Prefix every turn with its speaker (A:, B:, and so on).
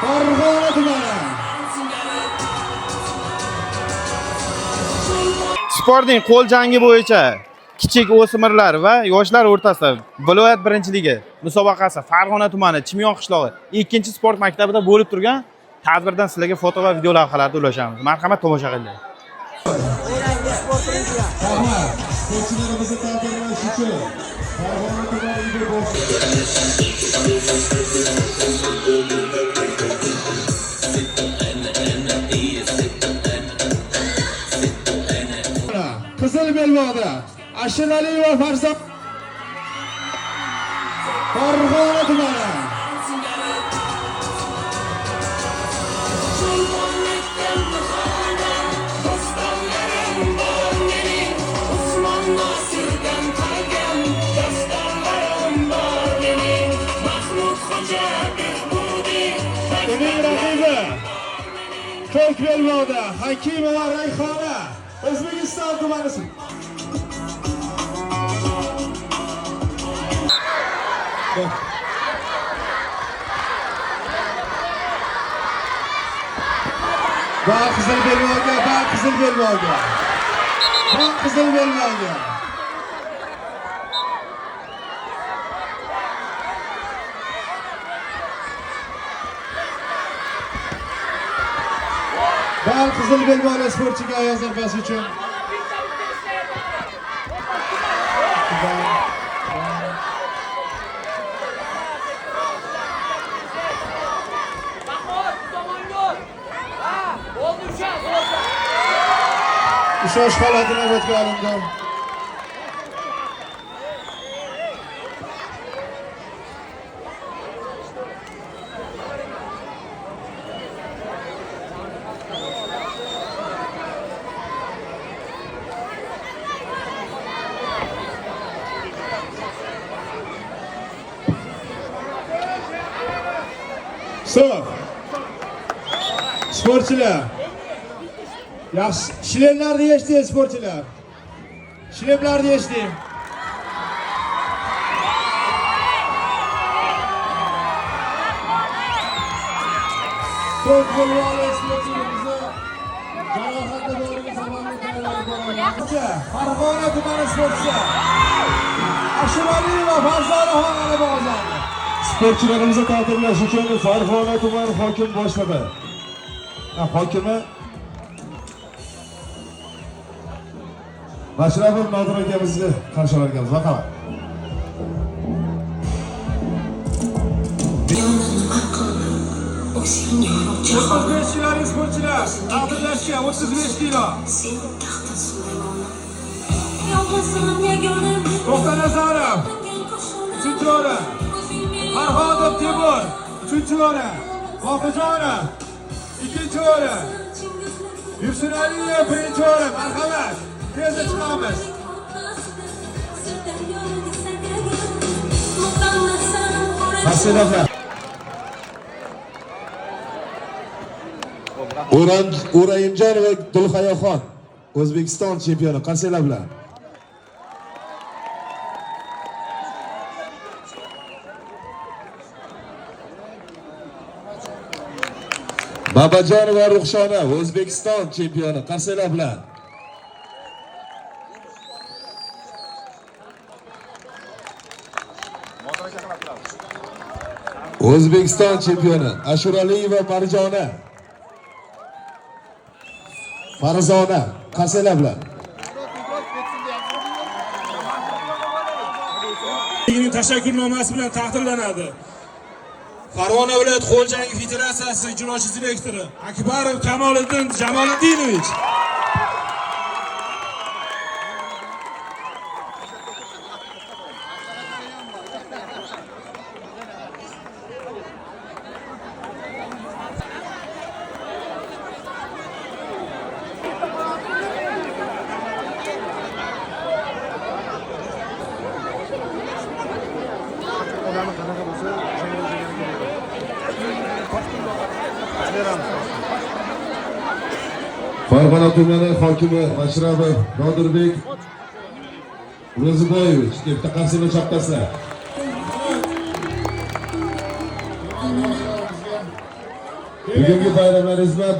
A: Farg'ona tumani.
B: Sportning qo'l jangi bo'yicha kichik o'smirlar va yoshlar o'rtasida viloyat birinchiligi musobaqasi Farg'ona tumani Chimyon qishlog'i 2-sport maktabida bo'lib turgan tadbirdan sizlarga foto va video lavhalarni ulashamiz. Marhamat, tomosha qilinglar.
A: Rahmat. Sportchilarimizni taqdirlash uchun Farg'ona tumaniga bosh Qizil belbog'da Ashiraliyeva Farzon, Farg'ona tumani. Uning raqibi ko'k belbog'da Hakimova Rayhona, O'zbekiston tumani. Va qizil belbog'ga, va qizil belbog'ga. Va qizil belbog'ga. Bal qizil belbog'li sportchiga oyoq zarbasi uchun. Ushlash holati navbatga olindi. Stop. Sportchilar. Yaxshi, shlemlarni yechdi sportchilar. Shlemlarni yechdi. To'rt golli sportchilarimizni jarohatli borligi sababli tayyorgarlik ko'radi. Farg'ona tumani sportchisi Ashuraliyeva Farzonaxon g'alaba qozondi.
C: Sportchilarimizni taqdirlash uchun Farg'ona tuman hokim boshlig'i, hokimi Mashrabov Nodir akamizni qarshi olarkanmiz. Marhamat.
D: Nima qildim? O'zing yorug' jahon.
A: 35 kilolik sportchilar taqdirlashga 35 kilo.
D: Sen taxta Sulaymonim. Yolg'izim, yagonim.
A: To'xtanazarov uchinchi o'rin. Farhodov Temur uchinchi o'rin. Boqijonov ikkinchi o'rin. Yursunaliyev birinchi o'rin. Marhamat. Tezda chiqamiz.
C: Qarsaklar. O'rayimjon va Dulhayoxon O'zbekiston chempioni qarsaklar bilan. Babajon va Ruxshona O'zbekiston chempioni qarsaklar bilan. O'zbekiston chempioni Ashuraliyeva Marjona. Farzona qarsaklar bilan.
E: Ligining tashakkurnomasi bilan taqdirlanadi. Farg'ona viloyat qo'l jangi federatsiyasi ijrochi direktori Akbarov Kamoliddin Jamoliddinovich.
C: Farg'ona tumani hokimi Mashrabov Nodirbek Ro'ziboyevich deb qarsaklar chaptasizlar. Bugungi bayramlaringiz bilan.